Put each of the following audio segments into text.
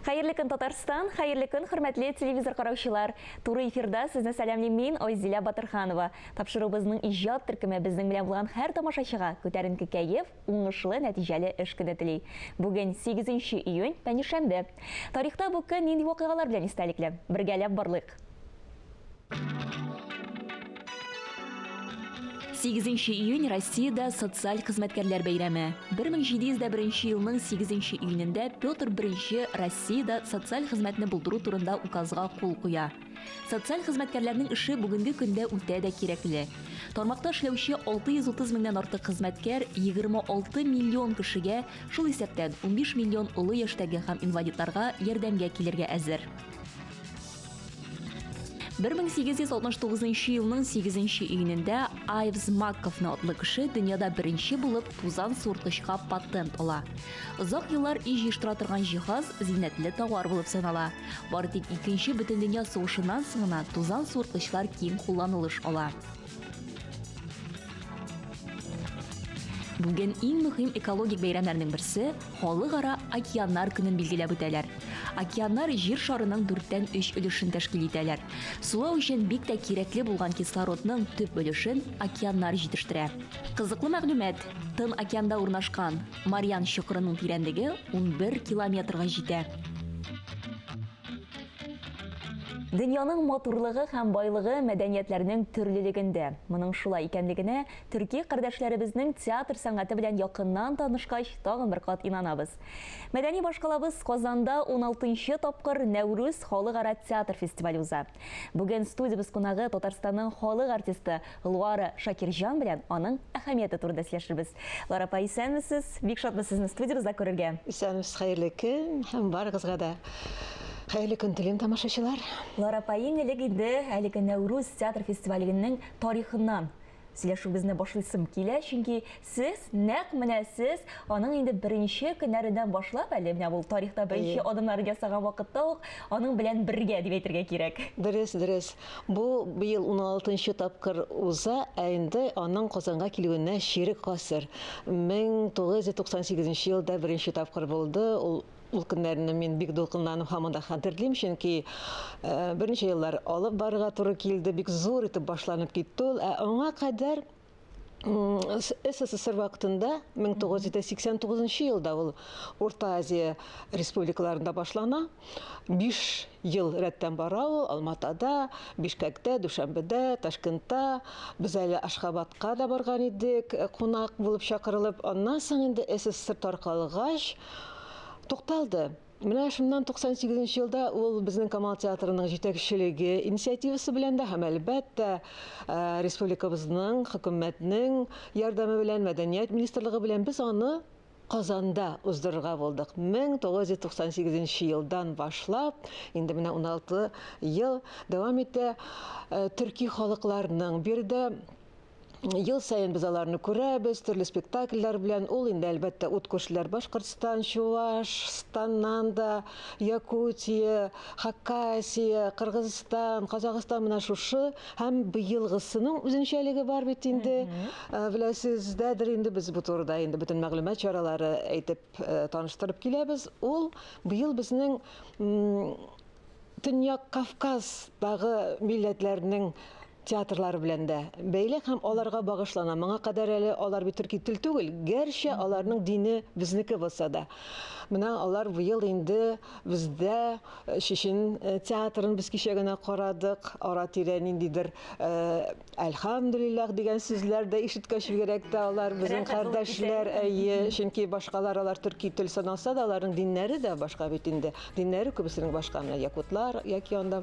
Хәерле көн, Татарстан! Хәерле көн, хөрмәтле телевизор караучылар! Туры эфирда сезне сәламлим мин, Айзилә Батырханова. Тапшыруыбызның иҗат төркеме безнең белән булган һәр тамашачыга күтәренке кәеф, уңышлы, нәтиҗәле эш көне тели. Бүген 8 июнь, пәнҗешәмбе. Тарихта бу көн нинди вакыйгалар белән истәлекле? Бергәләп барлыйк! 8 июнь Россиядә социаль хезмәткәрләр бәйрәме. 1701 елның 8 июнендә Петр I Россиядә социаль хезмәтне булдыру турында указга кул куя. Социаль хезмәткәрләрнең эше бүгенге көндә үтә дә кирәкле. Тармакта эшләүче 630 меңнән артык хезмәткәр 26 миллион кешегә, шул исәптән 15 миллион олы яшьтәге һәм инвалидларга ярдәмгә килергә әзер. 1869 елның 8 июнендә Айвз Маккофны атлы кеше дөньяда беренче булып тузан суырткычка патент ала. Озак еллар өй җыештыра торган җиһаз зиннәтле товар булып санала. Бары тик Икенче бөтендөнья сугышыннан соң гына тузан суырткычлар киң кулланылыш ала. Бүген иң мөһим экологик бәйрәмнәрнең берсе Халыкара океаннар көнен билгеләп үтәләр. Океаннар Җир шарының дүрттән өч өлешен тәшкил итәләр. Сулау өчен бик тә кирәкле булган кислородның төп өлешен океаннар җитештерә. Кызыклы мәгълүмат, Тын океанда урнашкан Мариан чокырының тирәнлеге 11 километрга җитә. Дөньяның матурлыгы һәм байлыгы мәдәниятләрнең төрлелегендә. Моның шулай икәнлегенә төрки кардәшләребезнең театр сәнгате белән якыннан танышкач тагын бер кат инанабыз. Мәдәни башкалабыз Казанда уналтынчы тапкыр Нәүрүз халыкара театр фестивале уза. Бүген студиябез кунагы Татарстанның халык артисты Луара Шакирҗан белән аның әһәмияте турында сөйләшербез. Луара апа, исәнмесез! Бик шатбыз сезне студиябездә күрергә. Исәнмесез, хәерле көн һәм барыгызга да хәерле көн телим, тамашачылар. Луара апа, иң элек инде әлеге Нәүрүз театр фестиваленең тарихыннан сөйләшүебезне башлыйсым килә, чөнки сез, нәкъ менә сез, аның инде беренче көннәреннән башлап, әле менә ул тарихта беренче адымнарын ясаган вакытта ук аның белән бергә дип әйтергә кирәк. Дөрес, дөрес. Бу быел уналтынчы тапкыр уза, ә инде аның Казанга килүенә чирек гасыр. 1998 нче елда беренче тапкыр булды. Ул ул көннәрне мин бик дулкынланып һаман да хәтерлим, чөнки берничә еллар алып барырга туры килде, бик зур итеп башланып китте ул. Ә аңа кадәр СССР вакытында 1989 елда ул Урта Азия республикаларында башлана. 5 ел рәттән бара ул Алматада, Бишкәктә, Дүшәмбедә, Ташкентта. Без әле Ашхабадка да барган идек, э, кунак булып чакырылып. Аннан соң инде СССР таркалгач тукталды. Менә шуннан 98 нче елда ул безнең Камал театрының җитәкчелеге инициативасы белән дә һәм, әлбәттә, э, республикабызның, хөкүмәтнең ярдәме белән, мәдәният министрлыгы белән без аны Казанда уздырырга булдык. 1998 елдан башлап, инде менә 16 ел дәвам итә э, төрки халыкларның биредә Ел саен без аларны күрәбез, төрле спектакльләр белән. Ул инде, әлбәттә, ут күршеләр Башкортстан, Чувашстаннан да, Якутия, Хакасия, Кыргызстан, Казахстан менә шушы һәм быелгысының үзенчәлеге бар бит инде. Э, беләсездәдер инде без бу турыда инде бөтен мәгълүмат чаралары әйтеп э, таныштырып киләбез. Ул быел безнең Төньяк Кавказдагы милләтләрнең театрлары белән дә бәйле һәм аларга багышлана. Моңа кадәр әле алар бит төрки тел түгел, гәрчә аларның дине безнеке булса да. Менә алар быел инде бездә э, чечен э, театрын без кичә генә карадык, ара-тирә ниндидер э, әлхәмдүлилләһ дигән сүзләр дә ишеткәч бигрәк тә алар безнең кардәшләр, әйе, чөнки башкалар алар төрки тел саналса да, аларның диннәре дә башка бит инде. Диннәре күбесенең башка, менә якутлар яки анда.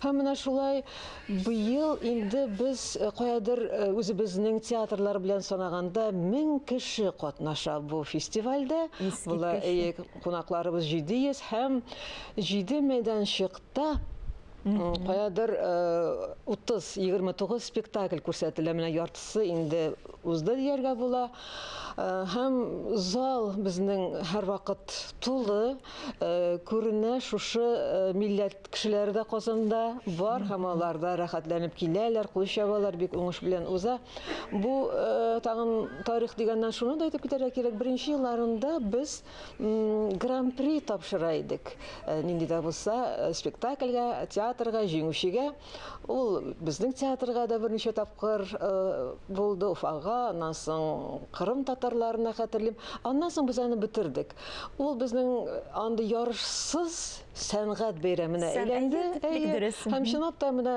Һәм менә шулай Быел инде без э, каядыр э, үзебезнең театрлар белән санаганда 1000 кеше катнаша бу фестивальдә. Була э, кунакларыбыз 700 һәм 7 мәйданчыкта. Каядыр 30-29 спектакль күрсәтелә, менә яртысы инде узды дияргә була. Һәм зал безнең һәрвакыт тулы, күренә, шушы милләт кешеләре дә Казанда бар һәм алар да рәхәтләнеп киләләр, кул чабалар, бик уңыш белән уза. Бу тагын тарих дигәннән шуны да әйтеп китәргә кирәк, беренче елларында без Гран-при тапшыра идек. Нинди дә булса спектакльгә, театрга, җиңүчегә. Ул безнең театрга да берничә тапкыр булды, Уфага, аннан соң Кырым татарларына хәтерлим. Аннан соң без аны бетердек. Ул безнең андый ярышсыз сәнгать бәйрәменә әйләнде. Һәм чынлап та менә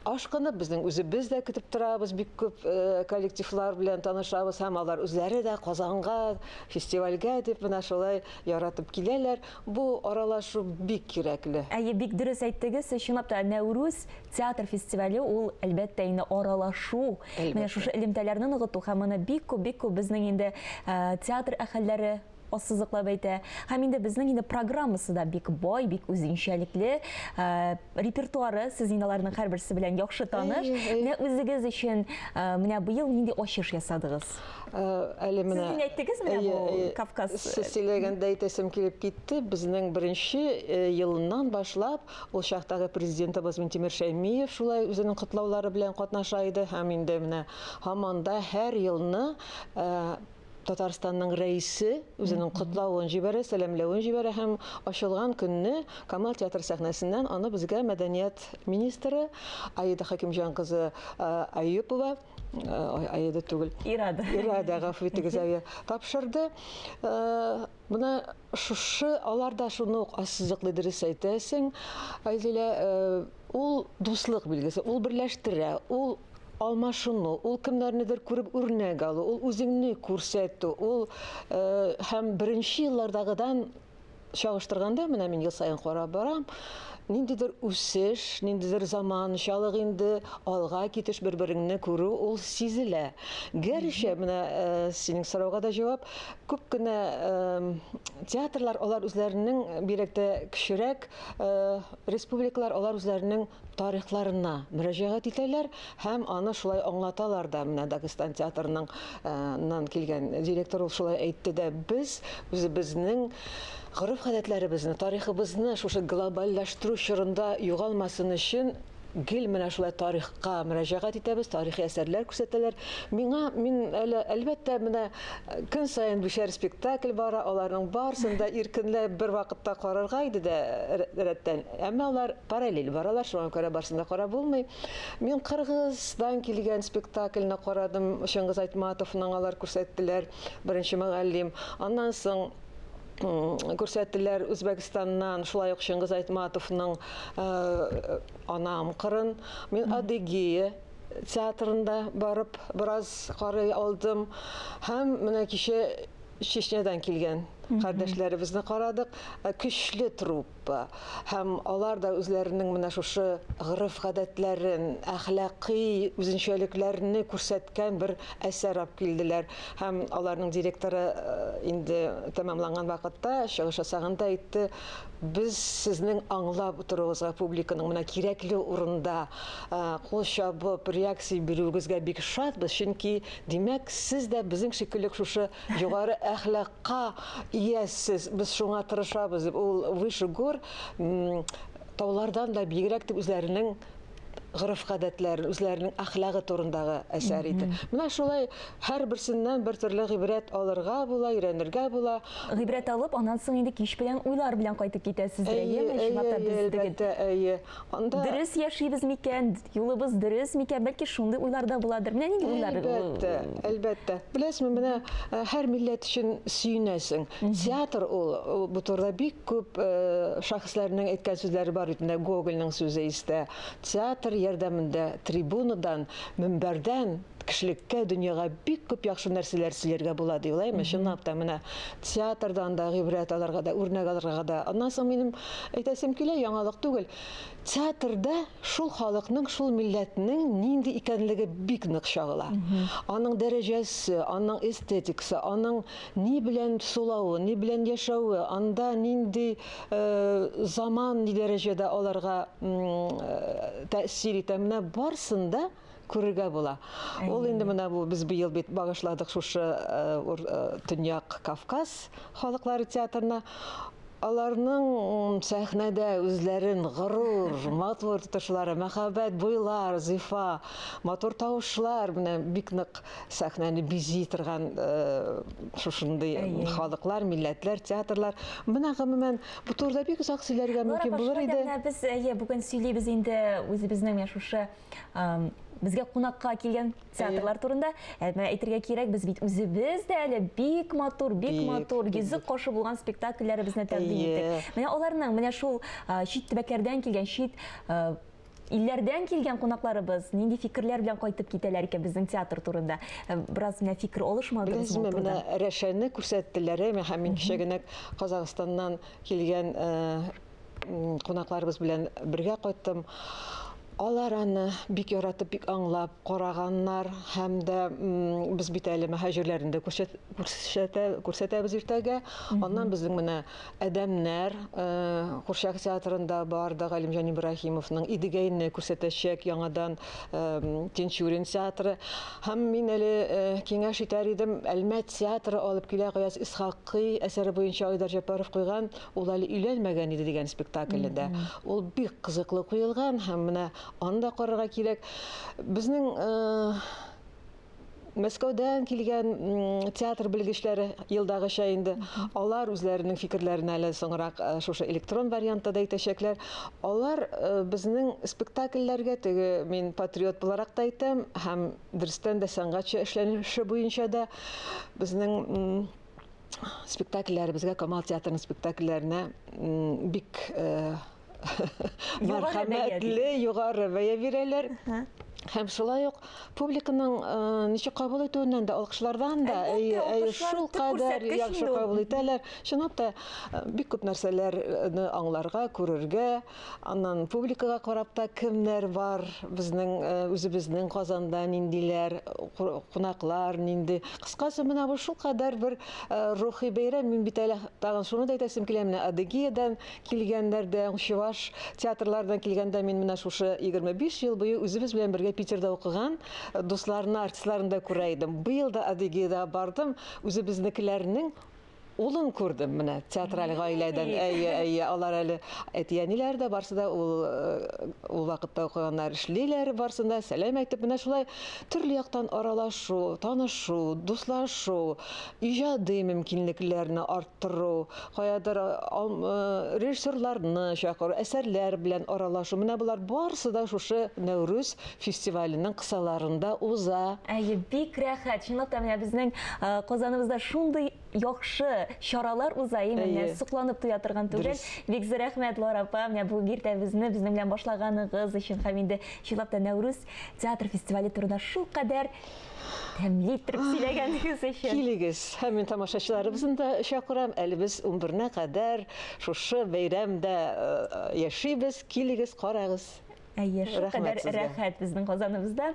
ашкынып безнең үзебез дә көтеп торабыз, бик күп коллективлар белән танышабыз һәм алар үзләре дә Казанга Фестивальгә дип менә шулай яратып киләләр. Бу аралашу бик кирәкле. Әйе, бик дөрес әйттегез. Чынлап та, Нәүрүз театр фестивале ул, әлбәттә, инде аралашу, менә шушы элемтәләрне ныгыту һәм моны бик күп, бик күп безнең инде театр әһелләре ассызыклап әйтә. Һәм инде безнең инде программасы да бик бай, бик үзенчәлекле. Репертуары, сез инде аларның һәрберсе белән яхшы таныш. Менә үзегез өчен менә быел нинди ачыш ясадыгыз? Әле менә Сез әйттегез менә бу Кавказ. Сез сөйләгәндә әйтәсем килеп китте. Безнең беренче елыннан башлап, ул чактагы президентыбыз Минтимер Шәймиев шулай үзенең котлаулары белән катнаша иде һәм инде менә һаман да һәр елны Татарстанның рәисе үзенең котлавын җибәрә, сәламләвен җибәрә һәм ачылган көнне Камал театры сәхнәсеннән аны безгә мәдәният министры Аида Хакимҗан кызы Аюпова Аида түгел. Ирада. Ирада, гафу итегез, әйе. Тапшырды. Менә шушы алар да шуны ук ассызыклый, дөрес әйтәсең, Айзилә, ул дуслык билгесе, ул берләштерә, ул алмашыну, ул кемнәрнедер күреп үрнәк алу, ул үзеңне күрсәтү, ул һәм беренче еллардагыдан чагыштырганда, менә мин ел саен карап барам, ниндидер үсеш, ниндидер заманчалык инде, алга китеш, бер-береңне күрү ул сизелә. Гәрчә, менә э, синең сорауга да җавап, күп кенә э, театрлар, алар үзләренең бигрәк тә кечерәк э, республикалар, алар үзләренең тарихларына мөрәҗәгать итәләр һәм аны шулай аңлаталар да. Менә Дагестан театрының нан килгән директор ул шулай әйтте дә, без үзебезнең гореф-гадәтләребезне, тарихыбызны шушы глобальләштерү чорында югалмасын өчен гел менә шулай тарихка мөрәҗәгать итәбез, тарихи әсәрләр күрсәтәләр. Миңа, мин әле, әлбәттә, менә көн саен бишәр спектакль бара, аларның барысын да иркенләп бер вакытта карарга иде дә рәттән. Әмма алар параллель баралар, шуңа күрә барысын да карап булмый. Мин Кыргыздан килгән спектакльне карадым, Чыңгыз Айтматовның алар күрсәттеләр, Беренче мөгаллим. Аннан соң күрсәттеләр Үзбәкстаннан шулай ук Чыңгыз Айтматовның Анам кырын. Мин Адыгея театрында барып бераз карый алдым. Һәм менә кичә Чечнядан килгән кардәшләребезне карадык. Көчле труппа. Һәм алар да үзләренең менә шушы гореф-гадәтләрен, әхлакый үзенчәлекләрне күрсәткән бер әсәр алып килделәр. Һәм аларның директоры инде тәмамланган вакытта чыгыш ясаганда әйтте, без сезнең аңлап утыруыгызга, публиканың менә кирәкле урында кул чабып, реакция бирүегезгә бик шатбыз, чөнки, димәк, сез дә безнең шикелле шушы югары әхлакка иясез, без шуңа тырышабыз дип, ул выше гор, таулардан да биегрәк дип үзләренең гореф-гадәтләрен, үзләренең әхлагы турындагы әсәр иде. Менә шулай һәрберсеннән бер төрле гыйбрәт алырга була, өйрәнергә була. Гыйбрәт алып, аннан соң инде кич белән уйлар белән кайтып китәсездер, әйеме? Әйе, Чынлап та без әлбәттә, әйе. Анда Дөрес яшибез микән, юлыбыз дөрес микән, бәлки шундый уйлар да буладыр. Менә нинди уйлар? Әлбәттә, әлбәттә. Беләсезме, менә э, һәр милләт өчен сөенәсең. Театр ул, ул бу турыда бик күп э, шәхесләрнең әйткән сүзләре бар бит. Менә Гогольнең сүзе истә. Театр ярдәмендә трибунадан, мөнбәрдән кешелеккә, дөньяга бик күп яхшы нәрсәләр сөйләргә була дип уйлыйм. Чынлап та менә театрдан да гыйбрәт алырга да, үрнәк алырга да. Аннан соң минем әйтәсем килә, яңалык түгел. Театрда шул халыкның, шул милләтнең нинди икәнлеге бик нык чагыла. Аның дәрәҗәсе, аның эстетикасы, аның ни белән сулавы, ни белән яшәве, анда нинди заман ни дәрәҗәдә аларга тәэсир итә. Менә барысын да күрергә була. Ул инде менә бу без быел бит багышладык шушы Төньяк Кавказ халыклары театрына. Аларның сәхнәдә үзләрен горур, матур тотышлары, мәхәббәт буйлар, зифа, матур тавышлар, менә бик нык сәхнәне бизи торган шушындый халыклар, милләтләр, театрлар. Менә гомумән бу турыда бик озак сөйләргә мөмкин булыр иде. Менә без әйе бүген сөйлибез инде үзебезнең менә шушы безгә кунакка килгән театрлар турында. Ә менә әйтергә кирәк, без бит үзебез дә әле бик матур, бик матур, йөзек кашы булган спектакльләребезне тәкъдим иттек. Менә аларның, менә шул чит төбәкләрдән килгән, чит илләрдән килгән кунакларыбыз нинди фикерләр белән кайтып китәләр икән безнең театр турында? Бераз менә фикер алышмадыгызмы ул турыда? Менә Рәшәне күрсәттеләр, һәм мин кичә генә Казахстаннан килгән кунакларыбыз белән бергә кайттым. Алар аны бик яратып, бик аңлап караганнар һәм дә без бит әле мөһаҗирләрне дә күрсәтәбез иртәгә. Аннан безнең менә Адәмнәр курчак театрында бар да Галимҗан Ибраһимовның Идегәйне күрсәтәчәк яңадан Тинчурин театры. Һәм мин әле киңәш итәр идем, Әлмәт театры алып килә Гаяз Исхакый әсәре буенча Айдар Җәббаров куйган Ул әле өйләнмәгән иде дигән спектакле дә. Ул бик кызыклы куелган һәм менә аны да карарга кирәк. Безнең Мәскәүдән килгән театр белгечләре елдагыча инде алар үзләренең фикерләрен әле соңрак шушы электрон вариантта да әйтәчәкләр. Алар безнең спектакльләргә теге мин патриот буларак та әйтәм һәм дөрестән дә сәнгатьчә эшләнеше буенча да безнең спектакльләребезгә, Камал театрының спектакльләренә бик мәрхәмәтле, югары бәя бирәләр. Һәм шулай ук публиканың ничек кабул итүеннән дә, алкышлардан да, шул кадәр яхшы кабул итәләр. Чынлап та, бик күп нәрсәләрне аңларга, күрергә, Аннан публикага карап та кемнәр бар, безнең үзебезнең Казанда ниндиләр, кунаклар нинди. Кыскасы, менә бу шулкадәр бер рухи бәйрәм. Мин бит әле тагын шуны да әйтәсем килә, менә Адыгеядан килгәннәр дә, чуваш театрлардан килгәндә мин менә шушы 25 ел буе үзебез белән бергә Питерда укыган дусларны, артистларны да күрә идем. Быел да Адыгеяда бардым, үзебезнекеләрнең Улын күрдем менә театраль гаиләдән. Әйе, әйе, алар әле әти-әниләре дә барсы да ул ул вакытта укыганнар эшлиләр, барсын да сәлам әйтеп, менә шулай төрле яктан аралашу, танышу, дуслашу, иҗади мөмкинлекләрне арттыру, каядыр режиссерларны чакыру, әсәрләр белән аралашу, менә болар барсы да шушы Нәүрүз фестиваленең кысаларында уза. Әйе, бик рәхәт. Чынлап та менә безнең Казаныбызда шундый яхшы чаралар уза, менә сокланып туя торган түгел. Бик зур рәхмәт, Лара апа, менә бүген иртәбезне безнең белән башлаганыгыз өчен һәм инде чынлап та Нәүрүз театр фестивале турында шулкадәр тәмле иттереп сөйләгәнегез өчен. Килегез, һәм мин тамашачыларыбызны да чакырам. Әле без 11-нә кадәр шушы бәйрәмдә яшибез. Килегез, карагыз. Әйе, шулкадәр рәхәт безнең Казаныбызда.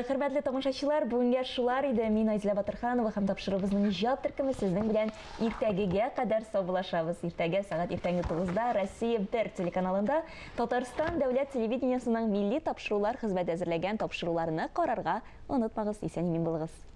Хөрмәтле тамашачылар, бүгенгә шулар иде. Мин Айзилә Батырханова һәм тапшыруыбызның иҗат төркеме сезнең белән иртәгегә кадәр саубуллашабыз. Иртәгә сәгать иртәнге 9-да Россия 1 телеканалында Татарстан дәүләт телевидениесының милли тапшырулар хезмәте әзерләгән тапшыруларны карарга онытмагыз. Исән-имин булыгыз.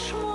Кояш.